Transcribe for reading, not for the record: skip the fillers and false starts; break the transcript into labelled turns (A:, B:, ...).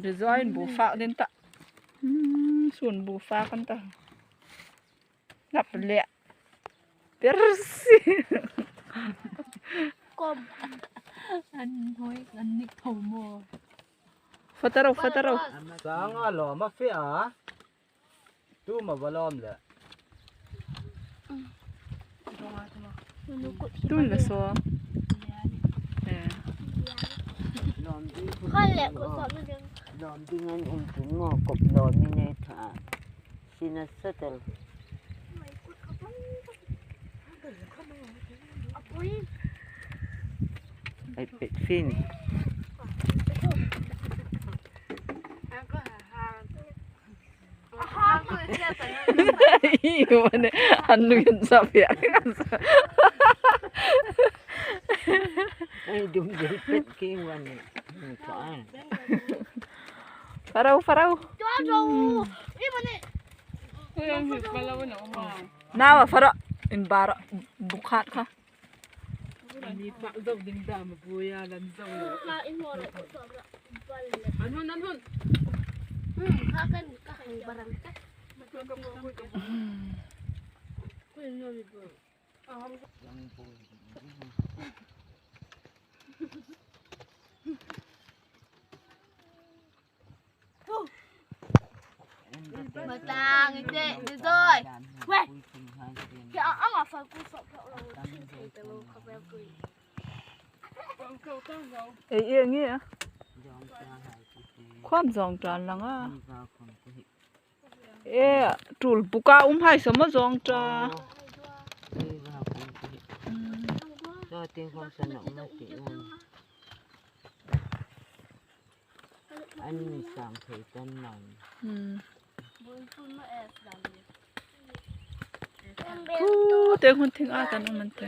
A: Design bu fak din ta. Sun bu fak an ta. Nap le. Persi. Fataro fataro.
B: Sanga lawm a fiah a, tuma va lawm le.
A: Tun la so. Farau farau. Nawa fara in bara bukhat kha. Ei e nge a khuam zawng tan lang a e tul buka um hai sama zawng ta. Khu te hun thing a tan um an te.